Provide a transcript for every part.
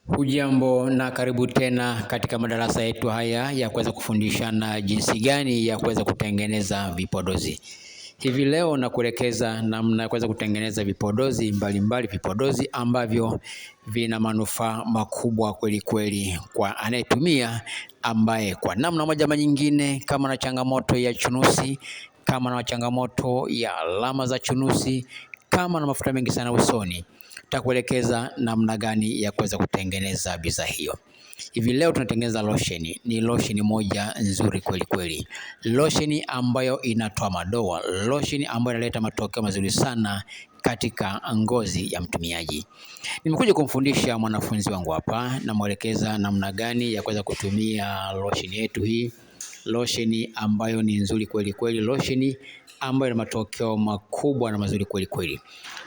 Hujambo na karibu tena katika madarasa yetu haya ya kuweza kufundishana jinsi gani ya kuweza kutengeneza vipodozi. Hivi leo nakuelekeza namna ya kuweza kutengeneza vipodozi mbalimbali, vipodozi ambavyo vina manufaa makubwa kweli kweli kwa anayetumia, ambaye kwa namna moja ama nyingine, kama na changamoto ya chunusi, kama na changamoto ya alama za chunusi, kama na mafuta mengi sana usoni, takuelekeza namna gani ya kuweza kutengeneza bidhaa hiyo. Hivi leo tunatengeneza losheni. Ni losheni moja nzuri kweli kweli, losheni ambayo inatoa madoa, losheni ambayo inaleta matokeo mazuri sana katika ngozi ya mtumiaji. Nimekuja kumfundisha mwanafunzi wangu hapa, namwelekeza namna gani ya kuweza kutumia losheni yetu hii, losheni ambayo ni nzuri kweli kweli, losheni ambayo ina matokeo makubwa na mazuri kweli kweli.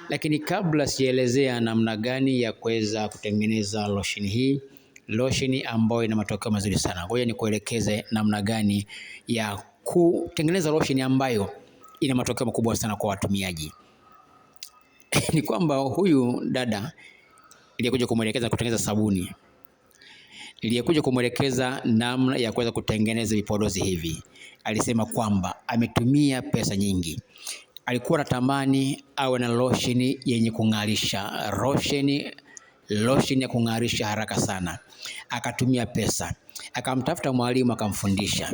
Lakini kabla sijaelezea namna gani ya kuweza kutengeneza losheni hii, losheni ambayo ina matokeo mazuri sana, ngoja nikuelekeze namna gani ya kutengeneza losheni ambayo ina matokeo makubwa sana kwa watumiaji. Ni kwamba huyu dada niliyekuja kumwelekeza kutengeneza sabuni, niliyekuja kumwelekeza namna ya kuweza kutengeneza vipodozi hivi, alisema kwamba ametumia pesa nyingi. Alikuwa anatamani awe na losheni yenye kung'arisha, losheni ya kung'arisha haraka sana. Akatumia pesa, akamtafuta mwalimu akamfundisha.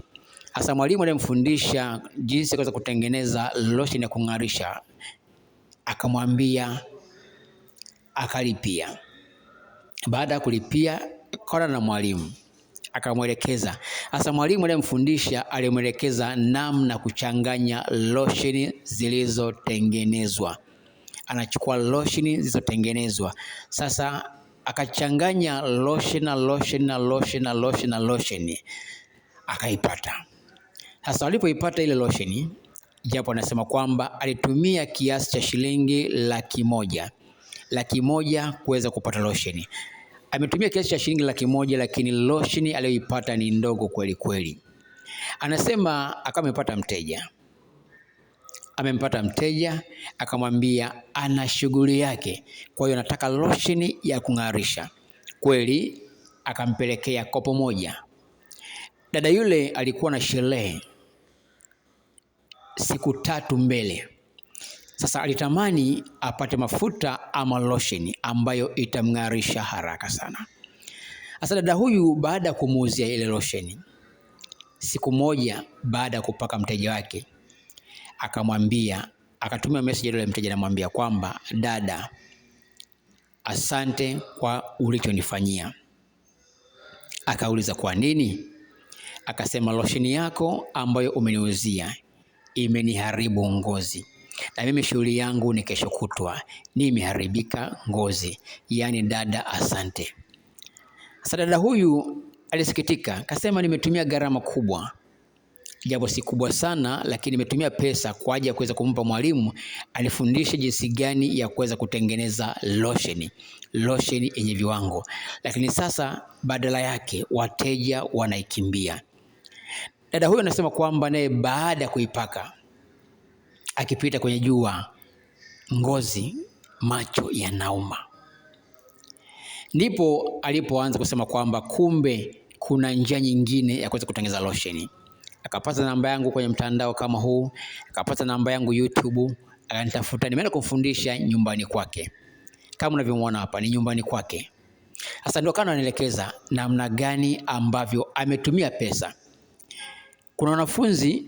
Hasa mwalimu aliyemfundisha jinsi ya kuweza kutengeneza losheni ya kung'arisha, akamwambia akalipia. Baada ya kulipia, akaona na mwalimu akamwelekeza. Hasa mwalimu aliyemfundisha alimwelekeza namna kuchanganya losheni zilizotengenezwa. Anachukua losheni zilizotengenezwa, sasa akachanganya losheni na losheni na losheni na losheni na losheni, akaipata. Sasa alipoipata ile losheni, japo anasema kwamba alitumia kiasi cha shilingi 100,000, 100,000 kuweza kupata losheni. Ametumia kiasi cha shilingi 100,000, lakini losheni aliyoipata ni ndogo kweli kweli. Anasema akawa amepata mteja, amempata mteja akamwambia ana shughuli yake, kwa hiyo anataka losheni ya kung'arisha. Kweli akampelekea kopo moja. Dada yule alikuwa na sherehe siku 3 mbele. Sasa alitamani apate mafuta ama losheni ambayo itamng'arisha haraka sana. Sasa dada huyu baada ya kumuuzia ile losheni, siku moja baada ya kupaka mteja wake, akamwambia, akatumia message yule mteja, anamwambia kwamba dada, asante kwa ulichonifanyia. Akauliza kwa nini? Akasema losheni yako ambayo umeniuzia imeniharibu ngozi, na mimi shughuli yangu ni kesho kutwa, nimeharibika ngozi. Yaani dada, asante. Sasa dada huyu alisikitika, akasema nimetumia gharama kubwa, japo si kubwa sana, lakini nimetumia pesa kwa ajili ya kuweza kumpa mwalimu alifundishe jinsi gani ya kuweza kutengeneza losheni, losheni yenye viwango. Lakini sasa badala yake wateja wanaikimbia. Dada huyu anasema kwamba naye baada ya kuipaka, akipita kwenye jua, ngozi, macho yanauma. Ndipo alipoanza kusema kwamba kumbe kuna njia nyingine ya kuweza kutengeneza losheni. Akapata namba yangu kwenye mtandao kama huu, akapata namba yangu YouTube, akanitafuta. Nimeenda kumfundisha nyumbani kwake. Kama unavyomuona hapa ni nyumbani kwake. Sasa ndio kana anaelekeza namna gani ambavyo ametumia pesa. Kuna wanafunzi,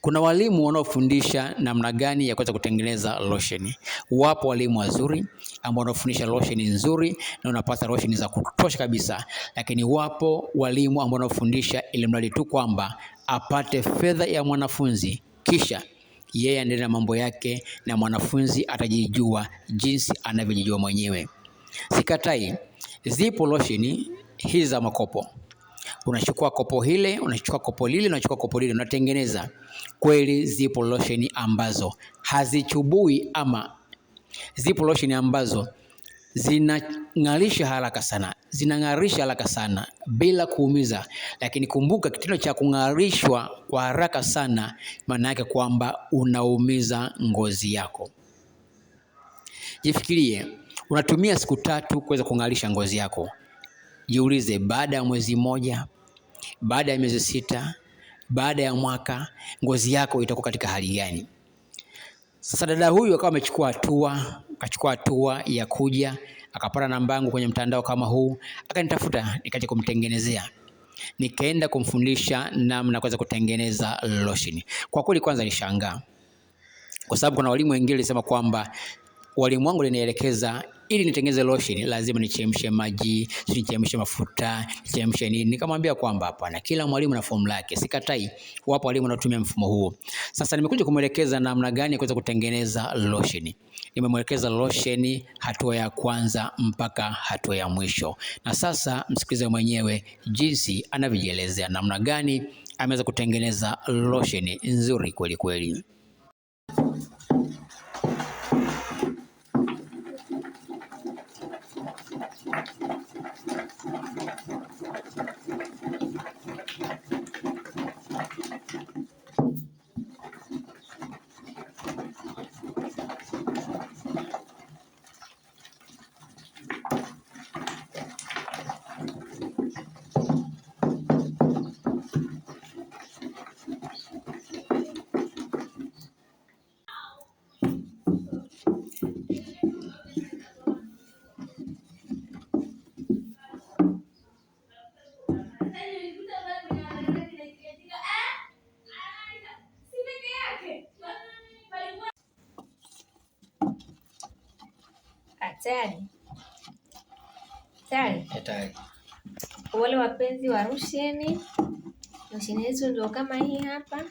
kuna walimu wanaofundisha namna gani ya kuweza kutengeneza losheni. Wapo walimu wazuri ambao wanaofundisha losheni nzuri na unapata losheni za kutosha kabisa. Lakini wapo walimu ambao wanaofundisha ili mradi tu kwamba apate fedha ya mwanafunzi, kisha yeye aendelee na mambo yake na mwanafunzi atajijua jinsi anavyojijua mwenyewe. Sikatai, zipo losheni hizi za makopo. Unachukua kopo hile, unachukua kopo lile, unachukua kopo lile, unatengeneza. Kweli zipo losheni ambazo hazichubui, ama zipo losheni ambazo zinang'arisha haraka sana, zinang'arisha haraka sana bila kuumiza. Lakini kumbuka kitendo cha kung'arishwa kwa haraka sana maana yake kwamba unaumiza ngozi yako. Jifikirie, Unatumia siku 3 kuweza kung'arisha ngozi yako. Jiulize, baada ya mwezi mmoja, baada ya miezi 6, baada ya mwaka, ngozi yako itakuwa katika hali gani? Sasa dada huyu akawa amechukua hatua, akachukua hatua ya kuja, akapata namba yangu kwenye mtandao kama huu, akanitafuta, nikaja kumtengenezea. Nikaenda kumfundisha namna kuweza kutengeneza lotion. Kwa kweli kwanza nishangaa, kwa sababu kuna walimu wengine walisema kwamba walimu wangu walinielekeza ili nitengeneze lotion lazima nichemshe maji, nichemshe mafuta, nichemshe nini. Nikamwambia kwamba hapana, kila mwalimu na formula yake. Sikatai, wapo walimu wanaotumia mfumo huo. Sasa nimekuja kumwelekeza namna gani ya kuweza kutengeneza lotion. Nimemwelekeza lotion hatua ya kwanza mpaka hatua ya mwisho. Na sasa msikilize mwenyewe jinsi anavyojielezea namna gani ameweza kutengeneza lotion nzuri kweli kweli. Tayari. Tayari. Tayari. Wale wapenzi wa losheni, losheni yetu ndio kama hii hapa.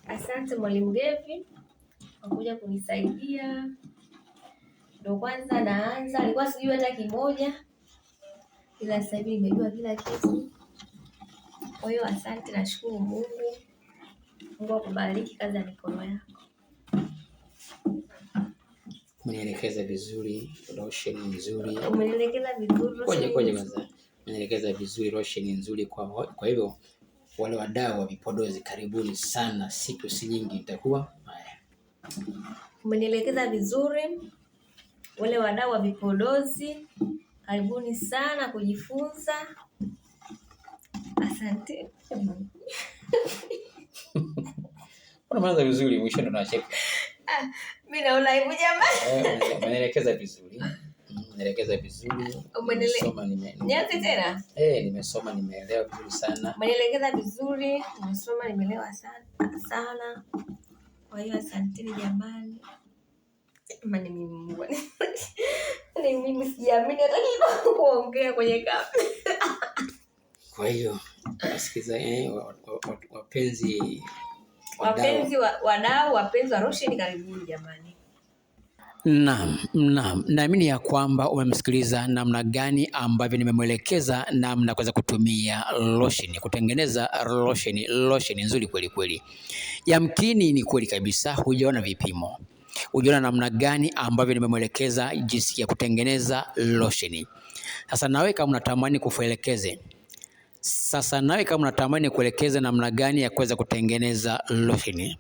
Asante Mwalimu Gevi kwa kuja kunisaidia. Ndio kwanza naanza, nilikuwa sijui hata kimoja, ila sasa hivi nimejua kila kitu. Kwa hiyo asante, nashukuru Mungu. Mungu akubariki kazi ya mikono yako. Umenielekeza vizuri, lotion nzuri. Umenielekeza vizuri, lotion Ngoja nzuri. kwanza. Umenielekeza vizuri, lotion nzuri. Kwa hivyo wale wadau wa vipodozi karibuni sana, siku si nyingi nitakuwa. Haya. Umenielekeza vizuri. Wale wadau wa vipodozi karibuni sana kujifunza. Asante. Unaanza vizuri, mwisho ndo unacheka. Mimi naona aibu jamani. Umenielekeza vizuri. Umenielekeza vizuri. Nimesoma, Nianze tena? Nimesoma, nimeelewa vizuri sana. Umenielekeza vizuri, nimesoma, nimeelewa sana sana. Kwa hiyo asanteni jamani. Jamani, mimi Mungu. Ni mimi sijiamini hata kidogo kuongea kwenye kamera. Kwa hiyo wasikiza, wapenzi wadau. Wapenzi wadau, wapenzi wa losheni karibuni jamani. Naam, naam. Naamini ya kwamba umemsikiliza namna gani ambavyo nimemwelekeza namna kuweza kutumia lotion, kutengeneza lotion nzuri kweli kweli. Yamkini ni kweli kabisa hujaona vipimo. Hujaona namna gani ambavyo nimemwelekeza jinsi ya kutengeneza lotion. Sasa nawe kama unatamani kufuelekeze. Sasa nawe kama unatamani kuelekeza namna gani ya kuweza kutengeneza lotion,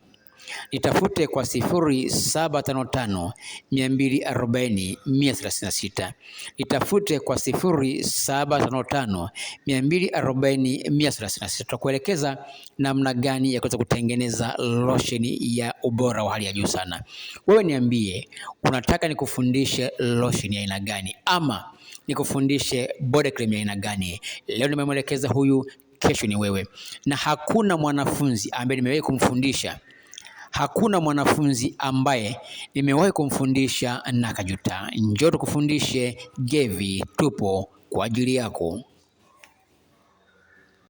nitafute kwa sifuri saba tano tano, mia mbili arobaini, mia thelathini na sita. Nitafute kwa sifuri saba tano tano, mia mbili arobaini, mia thelathini na sita. Tutakuelekeza namna gani ya kuweza kutengeneza lotion ya ubora wa hali ya juu sana. Wewe niambie, unataka nikufundishe lotion ya aina gani ama nikufundishe body cream ya aina gani? Leo nimemwelekeza huyu, kesho ni wewe. Na hakuna mwanafunzi ambaye nimewahi kumfundisha, hakuna mwanafunzi ambaye nimewahi kumfundisha na akajuta. Njoo tukufundishe Gevi, tupo kwa ajili yako.